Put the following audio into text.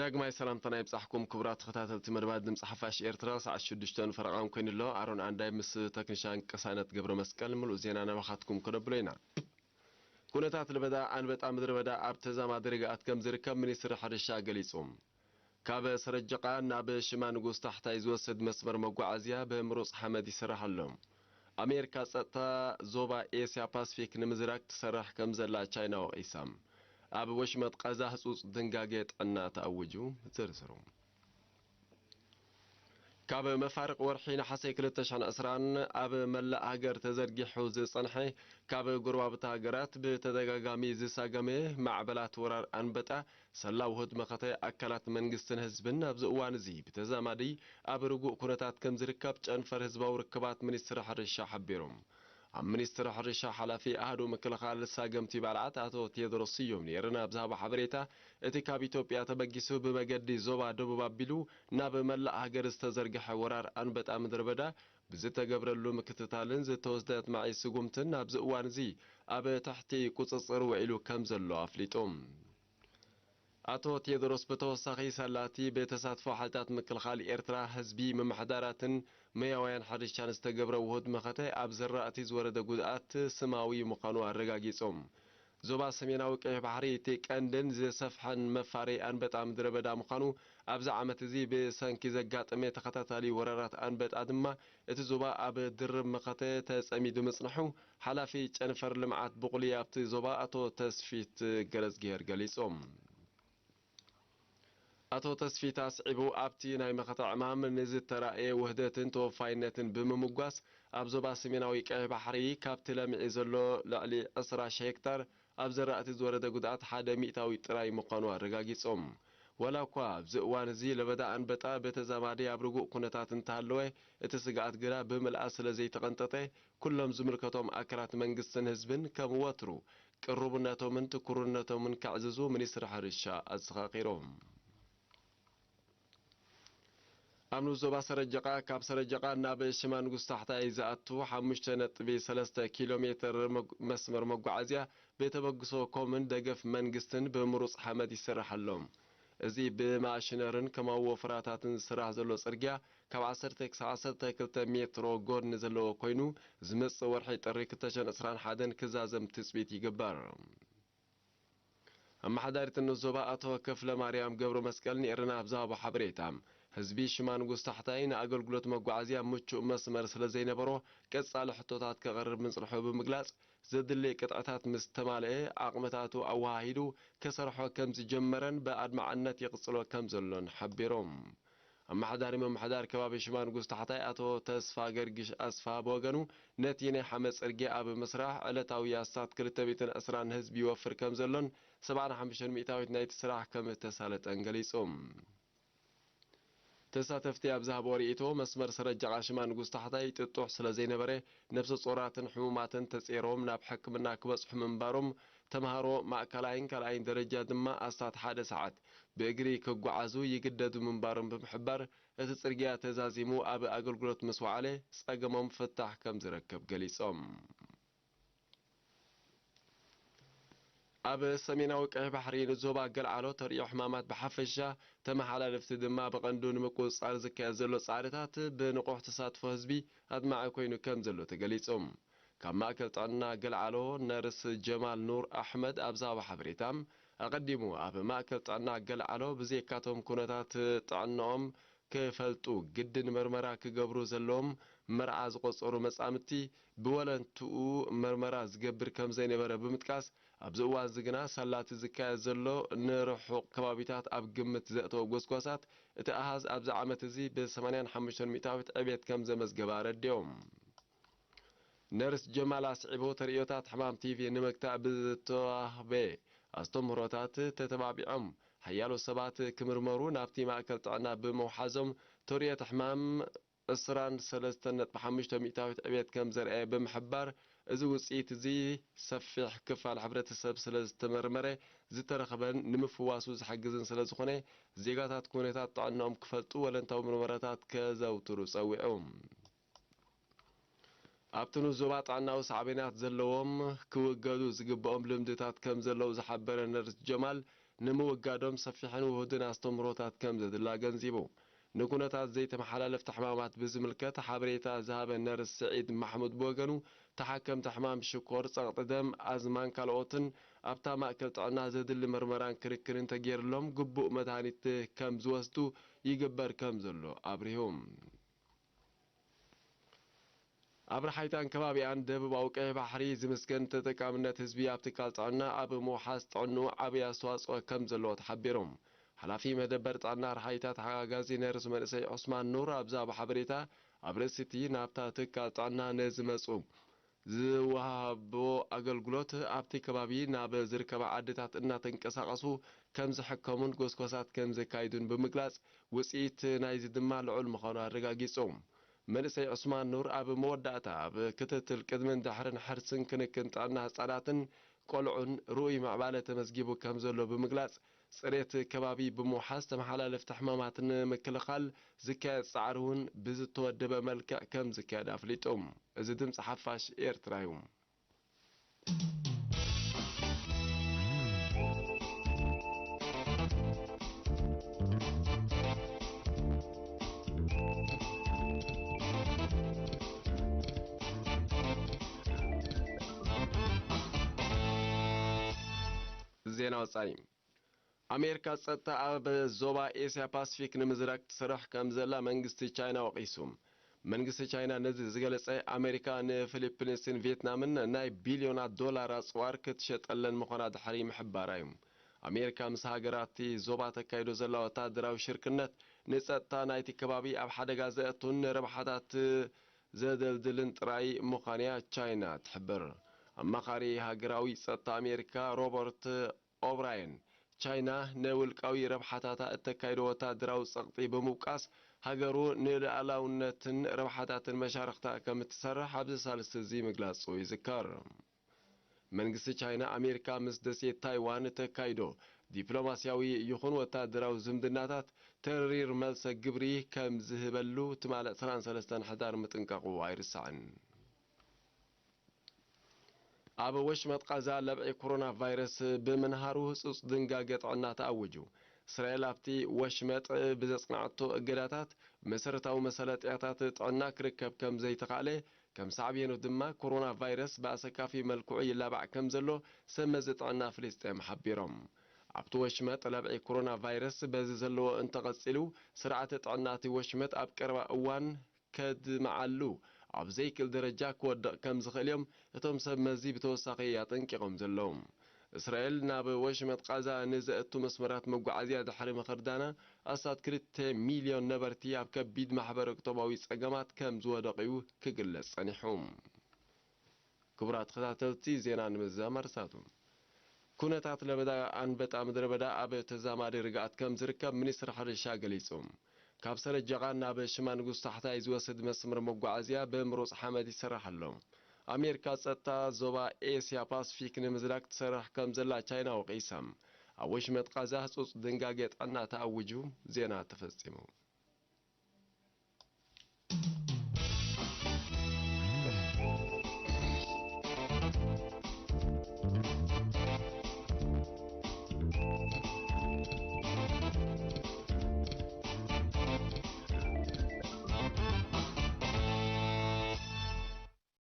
ዳግማይ ሰላምታና ይብጻሕኩም ክቡራት ተኸታተልቲ መደባት ድምጺ ሓፋሽ ኤርትራ። ሰዓት ሽዱሽተ ፈረቓን ኮይኑ ኣሎ። ኣሮን ኣንዳይ ምስ ተክኒሻን ቅሳነት ገብረ መስቀል ምሉእ ዜና ናባኻትኩም ከነብሎ ኢና። ኩነታት ለበዳ ኣንበጣ ምድረ በዳ ኣብ ተዛማዲ ርግኣት ከም ዝርከብ ሚኒስትሪ ሕርሻ ገሊጹ። ካብ ሰረጀቓ ናብ ሽማ ንጉስ ታሕታይ ዝወስድ መስመር መጓዓዝያ ብምሩጽ ሓመድ ይስራሕ ኣሎ። ኣሜሪካ ጸጥታ ዞባ ኤስያ ፓስፊክ ንምዝራግ ትሰርሕ ከም ዘላ ቻይና ወቒሳ። ኣብ ወሽመጥ ቐዛ ህጹጽ ድንጋጌ ጥዕና ተኣዊጁ። ዝርዝሩ። ካብ መፋርቕ ወርሒ ነሓሰ ክልተ ሽሕን ዕስራን ኣብ መላእ ሃገር ተዘርጊሑ ዝጸንሐ፣ ካብ ጎረባብቲ ሃገራት ብተደጋጋሚ ዝሳገመ ማዕበላት ወራር ኣንበጣ፣ ሰላው ውሁድ መኸተ ኣካላት መንግስትን ህዝብን ኣብዚ እዋን እዚ ብተዛማዲ ኣብ ርጉእ ኩነታት ከም ዝርከብ ጨንፈር ህዝባዊ ርክባት ሚኒስትሪ ሕርሻ ሓቢሩ። ኣብ ሚኒስትሪ ሕርሻ ሓላፊ ኣሃዱ ምክልኻል ሳገምቲ ባልዓት ኣቶ ቴድሮስ ስዩም ንኤረና ኣብ ዝሃቦ ሓበሬታ፣ እቲ ካብ ኢትዮጵያ ተበጊሱ ብመገዲ ዞባ ደቡብ ኣቢሉ ናብ መላእ ሃገር ዝተዘርግሐ ወራር ኣንበጣ ምድረ በዳ ብዝተገብረሉ ምክትታልን ዝተወስደ ኣድማዒ ስጉምትን ኣብዚ እዋን እዚ ኣብ ትሕቲ ቁጽጽር ውዒሉ ከም ዘሎ ኣፍሊጡ። ኣቶ ቴድሮስ ብተወሳኺ፣ ሳላቲ ብተሳትፎ ሓይልታት ምክልኻል ኤርትራ፣ ህዝቢ፣ ምምሕዳራትን ሞያውያን ሕርሻን ዝተገብረ ውሁድ መኸተ ኣብ ዝራእቲ ዝወረደ ጉድኣት ስማዊ ምዃኑ ኣረጋጊጾም። ዞባ ሰሜናዊ ቀይሕ ባሕሪ እቲ ቀንድን ዝሰፍሐን መፋረዪ ኣንበጣ ምድረ በዳ ምዃኑ፣ ኣብዚ ዓመት እዚ ብሰንኪ ዘጋጠመ ተኸታታሊ ወረራት ኣንበጣ ድማ እቲ ዞባ ኣብ ድርብ መኸተ ተጸሚዱ ምጽንሑ፣ ሓላፊ ጨንፈር ልምዓት ብቑሊ ኣብቲ ዞባ ኣቶ ተስፊት ገረዝግሄር ገሊጾም። ኣቶ ተስፊት ኣስዒቡ፣ ኣብቲ ናይ መኸተ ዕማም ንዝተራእየ ውህደትን ተወፋይነትን ብምምጓስ፣ ኣብ ዞባ ሰሜናዊ ቀይሕ ባሕሪ ካብቲ ለሚዑ ዘሎ ልዕሊ ዕስራ ሺሕ ሄክታር ኣብ ዘራእቲ ዝወረደ ጉድኣት ሓደ ሚእታዊ ጥራይ ምዃኑ ኣረጋጊጾም። ዋላ እኳ ኣብዚ እዋን እዚ ለበዳ ኣንበጣ ብተዛማዲ ኣብ ርጉእ ኩነታት እንተሃለወ፣ እቲ ስግኣት ግና ብምልኣት ስለ ዘይተቐንጠጠ፣ ኩሎም ዝምልከቶም ኣካላት መንግስትን ህዝብን ከም ወትሩ ቅሩብነቶምን ትኩርነቶምን ከዕዝዙ ሚኒስትሪ ሕርሻ ኣዘኻኺሮም። ኣብ ንኡስ ዞባ ሰረጀቓ፣ ካብ ሰረጀቓ ናብ ሽማ ንጉስ ታሕታይ ዝኣቱ ሓሙሽተ ነጥቢ ሰለስተ ኪሎ ሜትር መግ-፣ መስመር መጓዓዝያ ብተበግሶ ኮምን ደገፍ መንግስትን ብምሩጽ ሓመድ ይስራሕ ኣሎ። እዚ ብማሽነርን ከማዊ ወፈራታትን ዝስራሕ ዘሎ ጽርግያ ካብ ዓሰርተ ክሳብ ዓሰርተ ክልተ ሜትሮ ጎድኒ ዘለዎ ኮይኑ፣ ዝመጽእ ወርሒ ጥሪ ክልተ ሽሕን ዕስራን ሓደን ክዛዘም ትጽቢት ይግበር። ኣመሓዳሪት ንኡስ ዞባ ኣቶ ከፍለ ማርያም ገብረ መስቀል ንኤረና ኣብ ዝሃቦ ሓበሬታ፣ ህዝቢ ሽማ ንጉስ ታሕታይ ንኣገልግሎት መጓዓዝያ ምቹእ መስመር ስለ ዘይነበሮ፣ ቀጻሊ ሕቶታት ከቕርብ ምጽንሑ ብምግላጽ፣ ዘድሊ ቅጥዕታት ምስ ተማልአ፣ ዓቕምታቱ ኣወሃሂዱ ክሰርሖ ከም ዝጀመረን ብኣድማዕነት ይቕጽሎ ከም ዘሎን ሓቢሮም። ኣመሓዳሪ ምምሕዳር ከባቢ ሽማ ንጉስ ታሕታይ ኣቶ ተስፋ ገርግሽ ኣስፋ ብወገኑ፣ ነቲ ናይ ሓመድ ጽርግያ ኣብ ምስራሕ ዕለታዊ ኣስታት ክልተ ሚእትን ዕስራን ንህዝቢ ይወፍር ከም ዘሎን፣ ሰብዓን ሓሙሽተን ሚእታዊት ናይቲ ስራሕ ከም እተሳለጠን ገሊጹ። ተሳተፍቲ ኣብ ዝሃብዎ ርእይቶ፣ መስመር ሰረጃ ቃሽማ ንጉስ ታሕታይ ጥጡሕ ስለ ዘይነበረ፣ ነብሰ ጾራትን ሕሙማትን ተጼሮም ናብ ሕክምና ክበጽሑ ምንባሮም፣ ተምሃሮ ማእከላይን ካልኣይን ደረጃ ድማ ኣስታት ሓደ ሰዓት ብእግሪ ክጓዓዙ ይግደዱ ምንባሮም ብምሕባር፣ እቲ ጽርግያ ተዛዚሙ ኣብ ኣገልግሎት ምስ ወዓለ፣ ጸገሞም ፍታሕ ከም ዝረክብ ገሊጾም። ኣብ ሰሜናዊ ቀይሕ ባሕሪ ንዞባ ገልዓሎ ተርእዮ ሕማማት ብሓፈሻ፣ ተመሓላለፍቲ ድማ ብቐንዱ ንምቁጽጻር ዝካየድ ዘሎ ጻዕርታት ብንቑሕ ተሳትፎ ህዝቢ ኣድማዒ ኮይኑ ከም ዘሎ ተገሊጹ። ካብ ማእከል ጥዕና ገልዓሎ ነርስ ጀማል ኑር ኣሕመድ ኣብ ዝሃቦ ሓበሬታ፣ ኣቐዲሙ ኣብ ማእከል ጥዕና ገልዓሎ ብዘይካቶም ኩነታት ጥዕናኦም ክፈልጡ ግድን መርመራ ክገብሩ ዘለዎም መርዓ ዝቖጸሩ መጻምድቲ ብወለንትኡ መርመራ ዝገብር ከም ዘይነበረ ብምጥቃስ፣ ኣብዚ እዋን እዚ ግና ሳላቲ ዝካየድ ዘሎ ንርሑቕ ከባቢታት ኣብ ግምት ዘእተወ ጎስጓሳት፣ እቲ ኣሃዝ ኣብዚ ዓመት እዚ ብ ሰማንያን ሓሙሽተን ሚእታዊት ዕቤት ከም ዘመዝገበ ኣረዲኦም። ነርስ ጀማል ኣስዒቡ፣ ተርእዮታት ሕማም ቲቪ ንምግታእ ብዝተዋህበ ኣስተምህሮታት ተተባቢዖም፣ ሓያሎ ሰባት ክምርመሩ ናብቲ ማእከል ጥዕና ብምውሓዞም፣ ተርእዮት ሕማም ዕስራን ሰለስተን ነጥቢ ሓሙሽተ ሚእታዊት ዕቤት ከም ዘርኣየ ብምሕባር፣ እዚ ውጽኢት እዚ ሰፊሕ ክፋል ሕብረተሰብ ስለ ዝተመርመረ ዝተረኽበን ንምፍዋሱ ዝሕግዝን ስለ ዝኾነ፣ ዜጋታት ኩነታት ጥዕናኦም ክፈልጡ ወለንታዊ ምርመራታት ከዘውትሩ ጸዊዑ። ኣብቲ ንኡስ ዞባ ጥዕናዊ ሳዕቤናት ዘለዎም ክውገዱ ዝግብኦም ልምድታት ከም ዘለዉ ዝሓበረ ነርስ ጀማል፣ ንምውጋዶም ሰፊሕን ውሁድን ኣስተምህሮታት ከም ዘድሊ ኣገንዚቡ። ንኩነታት ዘይተመሓላለፍቲ ሕማማት ብዝምልከት ሓበሬታ ዝሃበ ነርስ ስዒድ ማሕሙድ ብወገኑ፣ ተሓከምቲ ሕማም ሽኮር፣ ጸቕጢ ደም፣ ኣዝማን ካልኦትን ኣብታ ማእከል ጥዕና ዘድሊ ምርመራን ክንክንን ተገይርሎም ግቡእ መድሃኒት ከም ዝወስዱ ይግበር ከም ዘሎ ኣብሪሁ። ኣብ ረሓይታን ከባቢኣን ደቡባዊ ቀይሕ ባሕሪ ዝምስገን ተጠቃምነት ህዝቢ ኣብ ትካል ጥዕና ኣብ ምውሓስ ጥዕንኡ ዓብዪ ኣስተዋፅኦ ከም ዘለዎ ተሓቢሩ። ሓላፊ መደበር ጥዕና ረሓይታ ተሓጋጋዚ ነርስ መንእሰይ ዑስማን ኑር ኣብዛ ሓበሬታ፣ ኣብ ርእሲ እቲ ናብታ ትካል ጥዕና ንዝመፁ ዝወሃቦ ኣገልግሎት ኣብቲ ከባቢ ናብ ዝርከባ ዓድታት እናተንቀሳቐሱ ከም ዝሕከሙን ጎስጓሳት ከም ዘካይዱን ብምግላጽ፣ ውጽኢት ናይዚ ድማ ልዑል ምዃኑ ኣረጋጊጹ። መንእሰይ ዑስማን ኑር ኣብ መወዳእታ፣ ኣብ ክትትል ቅድምን ድሕርን ሕርስን ክንክን ጥዕና ህጻናትን ቆልዑን ርኡይ ምዕባለ ተመዝጊቡ ከም ዘሎ ብምግላጽ፣ ጽሬት ከባቢ ብምውሓስ ተመሓላለፍቲ ሕማማት ንምክልኻል ዝካየድ ጻዕሪ እውን ብዝተወደበ መልክዕ ከም ዝካየድ ኣፍሊጡ። እዚ ድምጺ ሓፋሽ ኤርትራ እዩ። ዜና ወጻኢ። ኣሜሪካ ጸጥታ ኣብ ዞባ ኤስያ ፓሲፊክ ንምዝራግ ትሰርሕ ከም ዘላ መንግስቲ ቻይና ወቒሱ። መንግስቲ ቻይና ነዚ ዝገለጸ፣ ኣሜሪካ ንፊሊፒንስን ቪየትናምን ናይ ቢልዮናት ዶላር ኣጽዋር ክትሸጠለን ምዃና ድሕሪ ምሕባራ እዩ። ኣሜሪካ ምስ ሃገራት እቲ ዞባ ተካይዶ ዘላ ወታደራዊ ሽርክነት፣ ንጸጥታ ናይቲ ከባቢ ኣብ ሓደጋ ዘእቱን ንረብሓታት ዘደልድልን ጥራይ ምዃን'ያ ቻይና ትሕብር። ኣማኻሪ ሃገራዊ ጸጥታ ኣሜሪካ ሮበርት ኦብራየን፣ ቻይና ንውልቃዊ ረብሓታታ እተካይዶ ወታደራዊ ጸቕጢ ብምውቃስ፣ ሃገሩ ንልኣላውነትን ረብሓታትን መሻርኽታ ከም እትሰርሕ ኣብዚ ሳልስቲ እዚ ምግላጹ ይዝከር። መንግስቲ ቻይና፣ ኣሜሪካ ምስ ደሴት ታይዋን እተካይዶ ዲፕሎማስያዊ ይኹን ወታደራዊ ዝምድናታት ተሪር መልሰ ግብሪ ከም ዝህበሉ ትማሊ ዕስራን ሰለስተን ሕዳር ምጥንቃቑ ኣይርሳዕን። ኣብ ወሽመጥ ቃዛ ለብዒ ኮሮና ቫይረስ ብምንሃሩ ህጹጽ ድንጋገ ጥዕና ተኣዊጁ። እስራኤል ኣብቲ ወሽመጥ ብዘጽንዓቶ እገዳታት መሰረታዊ መሳለጥያታት ጥዕና ክርከብ ከም ዘይተኻእለ፣ ከም ሳዕቤኑ ድማ ኮሮና ቫይረስ ብኣሰካፊ መልክዑ ይላባዕ ከም ዘሎ ሰብ መዚ ጥዕና ፍልስጤም ሓቢሮም። ኣብቲ ወሽመጥ ለብዒ ኮሮና ቫይረስ በዚ ዘለዎ እንተቐጺሉ፣ ስርዓተ ጥዕና እቲ ወሽመጥ ኣብ ቀረባ እዋን ከድምዓሉ ኣብ ዘይክእል ደረጃ ክወድቕ ከም ዝኽእል እዮም እቶም ሰብ መዚ ብተወሳኺ ኣጠንቂቖም ዘለዉ። እስራኤል ናብ ወሽመጥ ቃዛ ንዘእቱ መስመራት መጓዓዝያ ድሕሪ ምኽርዳና፣ ኣስታት ክልተ ሚልዮን ነበርቲ ኣብ ከቢድ ማሕበረ-ቁጠባዊ ጸገማት ከም ዝወደቑ እዩ ክግለጽ ጸኒሑ። ክቡራት ተኸታተልቲ፣ ዜና ንምዝዛም ኣርእስታቱ። ኩነታት ለበዳ ኣንበጣ ምድረ በዳ ኣብ ተዛማዲ ርግኣት ከም ዝርከብ ሚኒስትሪ ሕርሻ ገሊጹ። ካብ ሰረጀቓን ናብ ሽማ ንጉስ ታሕታይ ዝወስድ መስመር መጓዓዝያ ብምሩጽ ሓመድ ይሰራሕ ኣሎ። ኣሜሪካ ጸጥታ ዞባ ኤስያ ፓሲፊክ ንምዝራግ ትሰርሕ ከም ዘላ ቻይና ወቒሳ። ኣብ ወሽመጥ ቃዛ ህጹጽ ድንጋጌ ጥዕና ተኣዊጁ። ዜና ተፈጺሙ።